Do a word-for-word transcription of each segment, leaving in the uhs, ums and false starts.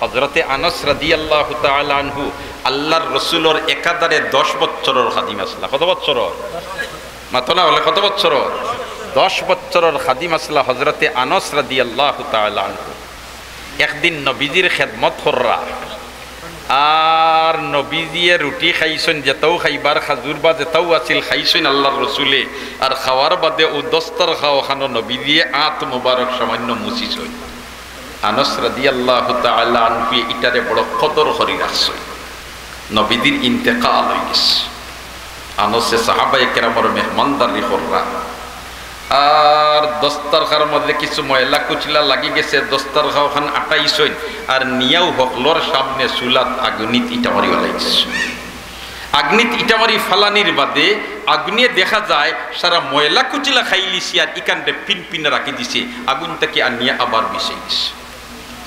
হযরতে আনাস রাদিয়াল্লাহু তাআলা আনহু আল্লাহর রসুলর একাধারে দশ বছরর খাদিম আছলা। কত বছরর? মাতো না অইলে কত বছরর? দশ বছরর খাদিম আছলা হযরতে আনাস রাদিয়াল্লাহু তাআলা আনহু। একদিন নবীজির খেদমত কররা, আর নবীজিয়ে রুটি খাইছইন, যেতাউ খাইবার খাজুর বা যেতাউ আছিল খাইছইন আল্লাহর রসুলে, আর খাওয়ার বাদে অউ দস্তরখাওখানো নবীজিয়ে আত মুবারক সামান্য মুছিছইন। আনাস রাদিয়াল্লাহু তাআলা আনহুয়ে ইটারে বড় কদর করি রাখছইন। নবীজির ইন্তেকাল অইগেছে। আনাসে সাহাবায়ে কেরামর মেহমানদারি কররা। আর দস্তরখার মধ্যে কিছু ময়লা কুচলা লাগি গেছে, দস্তরখাখান আটাইছইন, আর নিয়াউ হকলর সামনে চুলাত আগুনিত ইটা মারি ফালাইছইন। আগুনিত ইটা মারি ফালানির বাদে আগুনে দেখা যায় সারা ময়লা কুচলা খাইলিছে আর ইখানরে পিন পিন রাখি দিছে, আগুন থাকি আনিয়া আবার মিশাই দিছে।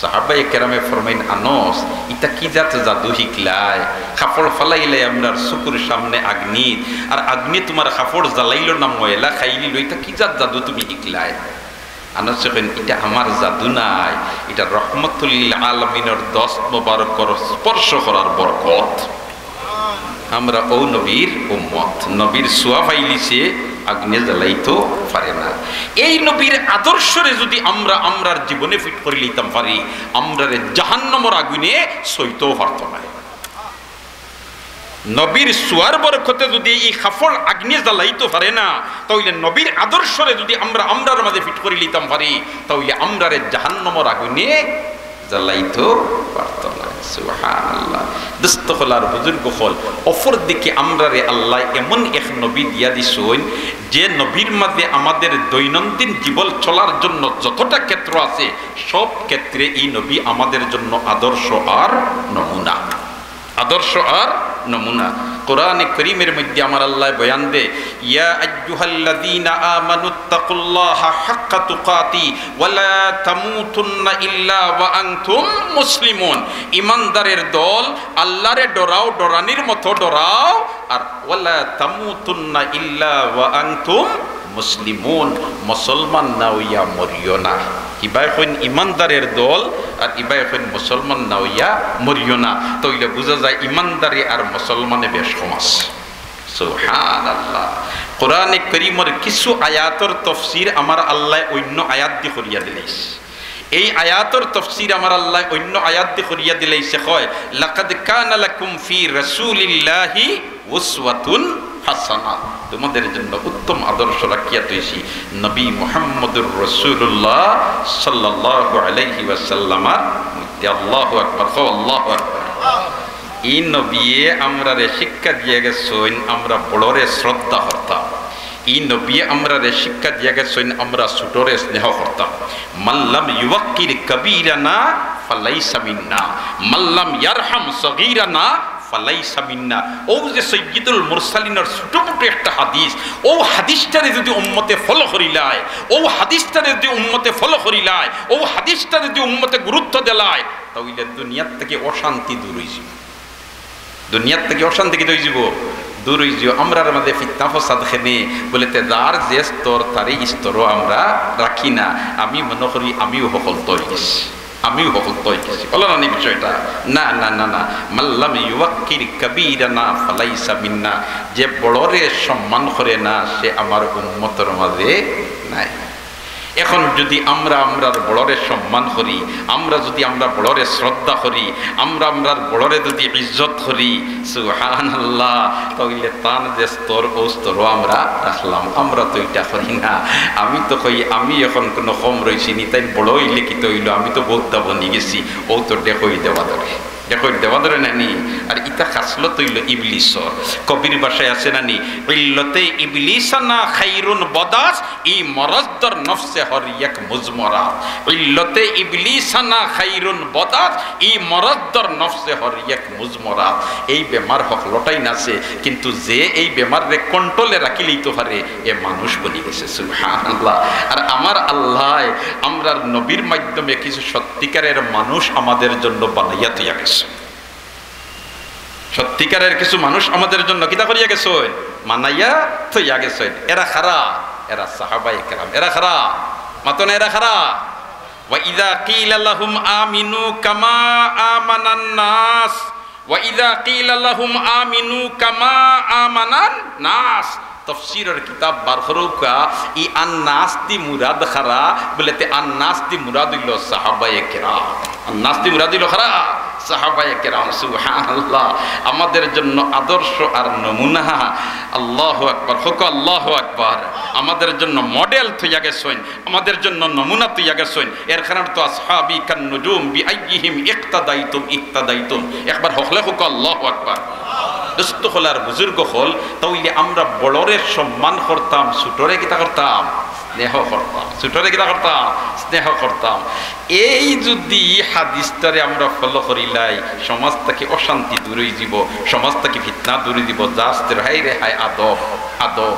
সাহাবায়ে কেরামে ফরমাইন, "আনাস, ইতা কি জাত জাদু হিকলায়? কাপড় ফালাইলায় আমরার চকুর সামনে আগুনিত, আর আগুনে তুমার কাপড় জ্বালাইলো না, ময়লা খাইলিলো, ইতা কি জাত জাদু তুমি হিকলায়?" আনাসে কইন, "ইটা আমার জাদু নায়, ইটা রহমতুল্লিল আলামিনর দস্ত মোবারকর স্পর্শ করার বরকত।" আমরা অউ নবীর উম্মত, নবীর ছোঁয়া পাইলিছে, আগুনে জ্বালাইতো পারে না। এই নবীর আদর্শরে যুদি আমরা আমরার জীবনে ফিট করি লইতাম পারি, আমরারে জাহান্নামর আগুনে ছইতেও পারতো নায়। নবীর ছোঁয়ার বরকতে যুদি ই কাপড় আগুনে জ্বালাইতো পারে না, তাইলে নবীর আদর্শরে যুদি আমরা আমরার মাঝে ফিট করি লইতাম পারি, তাইলে আমরারে জাহান্নামর আগুনে জ্বালাইতো পারতো নায়। সুবহানাল্লাহ। দোস্ত অকল আর বুজুর্গ অকল, অপর দিকে আমরারে আল্লায় এমন এক নবী দিয়া দিছইন, যে নবীর মাঝে আমাদের দৈনন্দিন জীবন চলার জন্য যতটা ক্ষেত্র আছে, সব ক্ষেত্রে ই নবী আমাদের জন্য আদর্শ আর নমুনা। আদর্শ আর নমুনা। কোরআনে করিমের মধ্যে আমার আল্লায় বয়ান দে, "ইয়া আইয়ুহাল্লাযীনা আমানুত্তাকুল্লাহা হাক্কা তুকাতি ওয়া লা তামুতুন্না ইল্লা ওয়া আনতুম মুসলিমুন।" ইমানদারের দল, আল্লাহরে ডরাও, ডরানির মতো ডরাও, আর "ওয়া লা তামুতুন্না ইল্লা ওয়া আনতুম মুসলিমুন", মুসলমান না অইয়া মরিও না। ইবায় কইন ইমানদারের দল, আর ইবায় কইন মুসলমান না অইয়া মরিও না। তাইলে বুঝা যায় ইমানদারি আর মুসলমানে বেশ কম আছে। সুবহানাল্লাহ। কোরআনে করিমর কিছু আয়াতর তফসির আমার আল্লায় অইন্য আয়াত দি করিয়া দিলাইছে। এই আয়াতর তফসির আমার আল্লায় অইন্য আয়াত দি করিয়া দিলাইছে, কয়, "লাকাদ কানা লাকুম ফি রাসূলিল্লাহি উসওয়াতুন হাসানাহ।" তোমাদের জন্য উত্তম আদর্শ রাখিয়া থইছি নবী মুহাম্মদুর রাসূলুল্লাহ সাল্লাল্লাহু আলাইহি ওয়াসাল্লামর মধ্যে। আল্লাহু আকবার, কও, আল্লাহু আকবার। ই নবিয়ে আমরারে শিক্ষা দিয়া গেছইন, আমরা বড়রে শ্রদ্ধা করতাম। ই নবিয়ে আমরারে শিক্ষা দিয়া গেছইন, আমরা ছোটরে স্নেহ করতাম। "মাল্লাম ইউয়াক্কির কাবীরানা ফালাইসা মিন্না, মাল্লাম ইয়ারহাম সগীরানা ফালাইসা মিন্না।" অউ যে সৈয়দুল মুরসালিনর ছোট মোটো একটা হাদিস, অউ হাদিসটারে যুদি উম্মতে follow করিলায়, অউ হাদিসটারে যুদি উম্মতে follow করিলায়, অউ হাদিসটারে যুদি উম্মতে গুরুত্ব দিলায়, তাইলে দুনিয়ার থাকি অশান্তি দূর অইযিবো। দুনিয়ার থাকি অশান্তি কিতা অইযিবো? দূর অইযিবো। আমরার মাঝে ফিতনা ফসাদ কেনে, বলে তে যার যে স্তর, তারে স্তরও আমরা রাখি না। আমি মনে করি আমিও হকলতা অইগেছি, আমিও হকলতা অইগেছি। অলা না নি বিষয়টা? না, না, না, না। "মাল্লাম ইউয়াক্কির কাবীরানা ফালাইসা মিন্না।" যে বড়রে সম্মান করে না, সে আমার উম্মতর মাঝে নাই। এখন যুদি আমরা আমরার বড়রে সম্মান করি, আমরা যুদি আমরা বড়রে শ্রদ্ধা করি, আমরা আমরার বড়রে যুদি ইজ্জত করি, সুবহানাল্লাহ, তাইলে তান যে স্তর, অউ স্তরও আমরা রাখলাম। আমরা তো ইটা করি না। আমি তো কই, আমি এখন কুনু কম রইছি নি, তাইন বড় অইলে কিতা অইলো, আমি তো বউততা বনি গেছি। অউ তো ডেকই দেওয়া ধরে। দেখো, দেওয়া ধরে না নি? আর ইতা খাসলত অইলো ইবলিসর। কবির ভাষায় আছে না নি, "ইল্লতে ইবলিসানা খাইরুন বদাস, ই মরজদর নফসে হর এক মুজমরাত।" ইল্লতে ইবলিসানা খাইরুন বদাস, ই মরজদর নফসে হর এক মুজমরাত। এই বেমার হকলটাইন আছে, কিন্তু যে এই বেমাররে control-এ রাখিলিতো পারে, এ মানুষ বনি গেছে। সুবহানাল্লাহ। আর আমার আল্লায় আমরার নবীর মাধ্যমে কিছু সত্যিকারের মানুষ আমাদের জন্য বানাইয়া থইয়া গেছে। সত্যিকারের কিছু মানুষ আমাদের জন্য কিতা করিয়া গেছে? বানাইয়া থইয়া গেছে। এরা কারা? এরা সাহাবায়ে কেরাম। এরা কারা? মাতো না, এরা কারা? وإذا قيل لهم آمنوا كما آمن الناس، وإذا قيل لهم آمنوا كما آمن الناس। তফসিরর কিতাব বার করউক্কা, ই আন নাস দি মুরাদ কারা, বুলে তে আন নাস দি মুরাদ অইলো সাহাবায়ে কেরাম। আন নাস দি মুরাদ অইলো কারা? সাহাবায়ে কেরাম। সুবহানাল্লাহ। আমাদের জন্য আদর্শ আর নমুনা। আল্লাহু আকবার। কউক্কা আল্লাহু আকবার। আমাদের জন্য মডেল থইয়া গেছইন। আমাদের জন্য নমুনা থইয়া গেছইন। এর কারণে তো আসহাবি কান নুজুম বিআইয়িহিম ইক্তাদাইতুম ইক্তাদাইতুম। একবার হকলে কউক্কা আল্লাহু আকবার। দোস্ত অকল আর বুজুর্গ অকল, তাইলে আমরা বড়রে সম্মান করতাম, ছোটরে কিতা করতাম? স্নেহ করতাম। ছোটরে কিতা করতাম? স্নেহ করতাম। এই যদি হাদিসটারে আমরা ফলো করিলাই, সমাজ থাকি অশান্তি দূর অইযিবো, সমাজ থাকি ফিতনা দূর অইযিবো। জাস্ট রেহাই রেহাই আদব, আদব।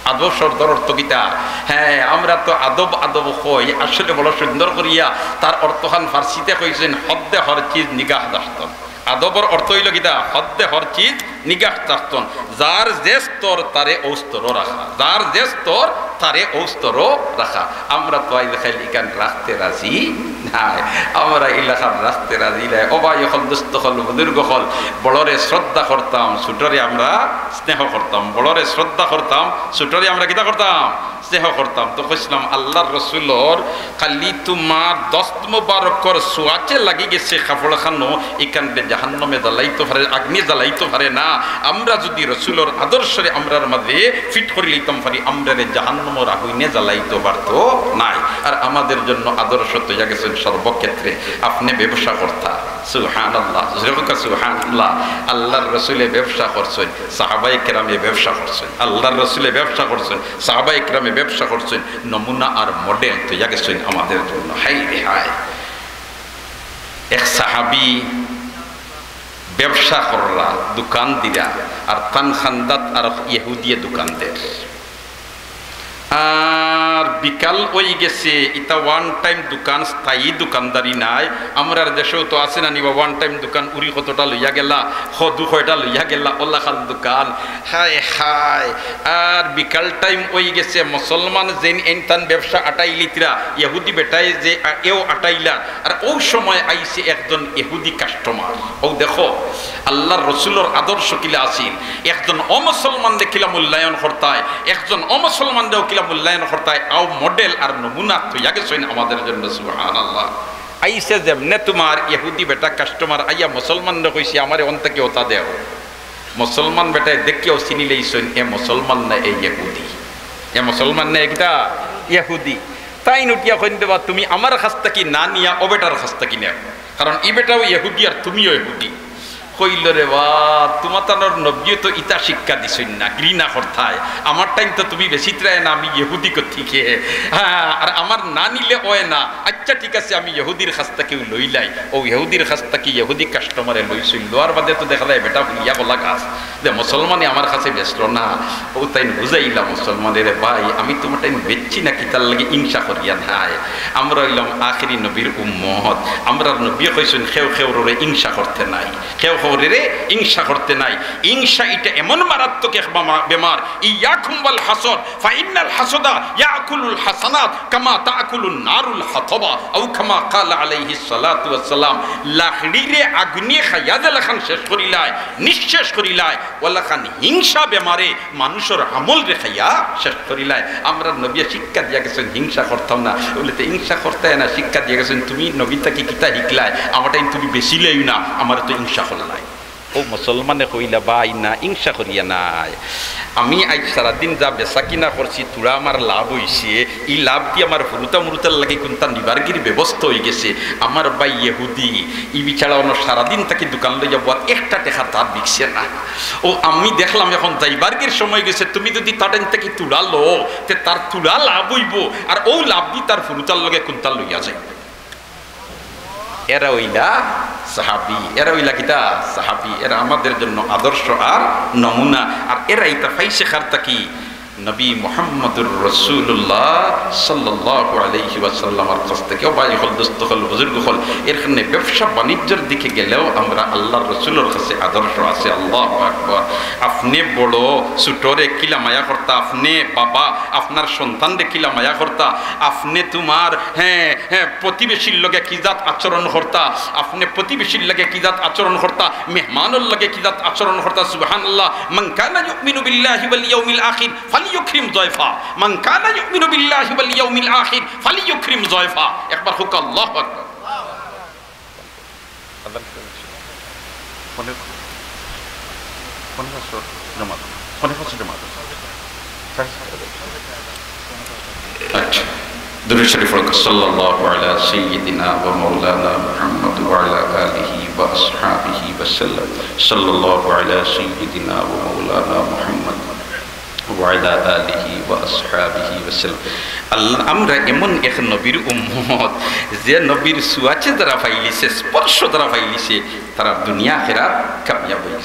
আদব শব্দর অর্থ কিতা? হ্যাঁ, আমরা তো আদব আদব কই, আসলে বড় সুন্দর করিয়া তার অর্থখান ফার্সিতে কইছইন, হদ্দে হর চিজ নিগাহ দাশতন। আদবর অর্থ অইলো কিতা? হদ্দে হর চিজ নিগাহ দাশতন। যার যে স্তর তারে অউ স্তরো রাখা, যার যে স্তর তারে অউ স্তরো রাখা। আমরা তো আইজ খালি ইখান রাখতে রাজি নায়, আমরা ইলাখান রাখতে রাজি নায়। ও ভাই অকল, দোস্ত অকল, বুজুর্গ অকল, বড়রে শ্রদ্ধা করতাম, ছোটরে আমরা স্নেহ করতাম, বড়রে শ্রদ্ধা করতাম, ছোটরে আমরা কিতা করতাম? স্নেহ করতাম। তো কইছলাম, আল্লার রসুলর খালি তুমার দস্ত মোবারকর ছোঁয়াচে লাগি গেছে কাপড় খানো, ইখানরে জাহান্নামে জ্বালাইতো পারে, আগ্নি জ্বালাইতো পারে না। আমরা যদি রসুলর আদর্শরে আমরার মাঝে ফিট করি লইতাম পারি, আমরারে জাহান্নামর আগুইনে জ্বালাইতো পারতো নায়। আর আমাদের জন্য আদর্শ থইয়া গেছইন সর্বক্ষেত্রে। আপনে ব্যবসা করতা, সুবহানাল্লাহ, জোরে কউক্কা সুবহানাল্লাহ। আল্লার রসুলে ব্যবসা করছইন, সাহাবায়ে কেরামে ব্যবসা করছইন, আল্লার রসুলে ব্যবসা করছইন, সাহাবায়ে কেরামে ব্যবসা করছইন, নমুনা আর মডেল থইয়া গেছইন আমাদের জন্য। হায় রে হায়। এক সাহাবি ব্যবসা কররা, দোকান দিরা, আর তান খান্দাত আর ইহুদিয়ে দোকান দের। আর বিকাল অই গেছে, ইতা ওয়ান টাইম দোকান, স্থায়ী দোকানদারি নায়। আমরার দেশেও তো আছে না নি বা, ওয়ান টাইম দোকান, উরি কতটা লইয়া গেলা, কদু কয়টা লইয়া গেলা, অলাখান দোকান। হায় হায়। আর বিকাল টাইম অই গেছে, মুসলমান যেইন এইন তান ব্যবসা আটাইলিতরা, ইহুদি বেটায় যে আ-, এও আটাইলা। আর অউ সময় আইছে একজন ইহুদি কাস্টমার। অউ দেখো, আল্লার রসুলর আদর্শ কিলা আছিল। একজন অমুসলমানরে কিলা মূল্যায়ন করতায়, একজন অমুসলমানরেও কিলা মূল্যায়ন করতায়, অউ মডেল আর নমুনা থইয়া গেছইন আমাদের জন্য। সুবহানাল্লাহ। আইছে যেমনে তুমার ইহুদি বেটা কাস্টমার আইয়া মুসলমানরে কইছে, "আমারে অন থাকি অতা দেও।" মুসলমান বেটায় দেখিয়াউ চিনি লইছইন, এ মুসলমান না, এ ইহুদি। এ মুসলমান না, এ কিতা? ইহুদি। তাইন উঠিয়া কইন, "দেবা, তুমি আমার কাছ থাকি না নিয়া অউ বেটার কাছ থাকি নেও, কারণ ই বেটাও ইহুদি আর তুমিও ইহুদি।" কইল, "রে বা, তুমাতানর নবীয়ে তো ইতা শিক্ষা দিছইন না, ঘৃণা করতায়। আমার টাইম তো তুমি বেচিত্রায় না, আমি ইহুদি গতিকে। হ্যাঁ, আর আমার না নিলে অয় না। আচ্ছা, ঠিক আছে, আমি ইহুদির কাছ থাকিউ লইলাই।" অউ ইহুদির কাছ থাকি ইহুদি কাস্টমারে লইছইন, লওয়ার বাদে তো দেখা যায় বেটা ফুলিয়া কলা গাছ, যে মুসলমানে আমার কাছে বেচলো না। অউ তাইন বুঝাইলা মুসলমানরে, "রে ভাই, আমি তুমার টাইম বেচছি না, কিতার লাগি হিংসা করিয়া নায়। আমরা অইলাম আখেরি নবীর উম্মত। আমরার নবীয়ে কইছইন, কেউ কেউররে হিংসা করতে নাই।" কেউ কেউররে হিংসা করতে নাই। হিংসা ইটা এমন মারাত্মক এক বামা-, বেমার। ইয়াকুম ওয়াল হাসদ, ফাইন্নাল হাসদা ইয়াকুলুল হাসানাত কামা তাকুলুন নারুল হাতাবা, আও কামা ক্বালা আলাইহিস সালাতু ওয়াস সালাম। লাকড়িরে আগুনে খাইয়া যেলাখান শেষ করিলায়, নিঃশেষ করিলায়, অলাখান হিংসা বেমারে মানুষর আমলরে খাইয়া শেষ করিলায়। আমরার নবীয়ে শিক্ষা দিয়া গেছইন, হিংসা করতাম না। বুলে, "তে হিংসা করতায় না, শিক্ষা দিয়া গেছইন, তুমি নবী থাকি কিতা শিখলায়? আমার টাইম তুমি বেচিলায়উ না, আমারে তো হিংসা করলায়।" অউ মুসলমানে কইলা, "ভাই না, হিংসা করিয়া নায়। আমি আইজ সারাদিন যা বেচা কিনা করছি, থুড়া আমার লাভ অইছে, ই লাভ দি আমার হুরুতা মুরুতার লাগি কুন্তা নিবারগির ব্যবস্থা অইগেছে। আমার ভাই ইহুদি, ই বেচারা অনো সারাদিন থাকি দোকান লইয়া বওয়ার, একটা টেকা তার বিকছে না। অউ আমি দেখলাম অখন যাইবারগির সময় গেছে, তুমি যুদি তার টাইন থাকি থুড়া লও, তে তার থুড়া লাভ অইবো, আর অউ লাভ দি তার হুরুতার লগে কুন্তা লইয়া যাইবো।" এরা অইলা সাহাবি, এরা অইলা কিতা? সাহাবি। এরা আমাদের জন্য আদর্শ আর নমুনা। আর এরা ইতা পাইছে কার থাকি? নবী মুহাম্মদুর রাসূলুল্লাহ সাল্লাল্লাহু আলাইহি ওয়াসাল্লামর কাছ থেকে। ও ভাই অকল, দোস্ত অকল, বুজুর্গ অকল, এর কারণে ব্যবসা বাণিজ্যর দিকে গেলেও আমরা আল্লাহর রাসূলর কাছে আদর্শ আছে। আল্লাহু আকবার। আপনে বড়, ছোটরে কিলা মায়া করতা, আপনে বাবা, আপনার সন্তানরে কিলা মায়া করতা, আপনে তুমার, হ্যাঁ, হ্যাঁ, প্রতিবেশীর লগে কি জাত আচরণ করতা, আপনে প্রতিবেশীর লগে কি জাত আচরণ করতা, মেহমানর লগে কি জাত আচরণ করতা। সুবহানাল্লাহ। মান কানা ইউমিনু বিল্লাহি ওয়াল ইয়াউমিল আখির ফালিইউকরিম যায়ফা। মান কানা ইউমিনু বিল্লাহি ওয়াল ইয়াউমিল আখির ফালিইউকরিম যায়ফা। একবার কউক্কা আল্লাহু আকবার। আচ্ছা, দুরূদ শরীফ পড়ুক্কা। সাল্লাল্লাহু আলা সাইয়্যিদিনা ওয়া মাওলানা মুহাম্মদ ওয়া আলা আলিহি ওয়া আসহাবিহি ওয়া সাল্লাম। সাল্লাল্লাহু আলা সাইয়্যিদিনা ওয়া মাওলানা মুহাম্মদ ওয়া আলা আলিহি ওয়া আসহাবিহি ওয়া সাল্লাম। আল্লাহ, আমরা এমন এক নবীর উম্মত, যে নবীর ছোঁয়াচে যারা পাইলিছে, স্পর্শ যারা পাইলিছে, তারা দুনিয়া আখিরাত কামিয়াব অইছে।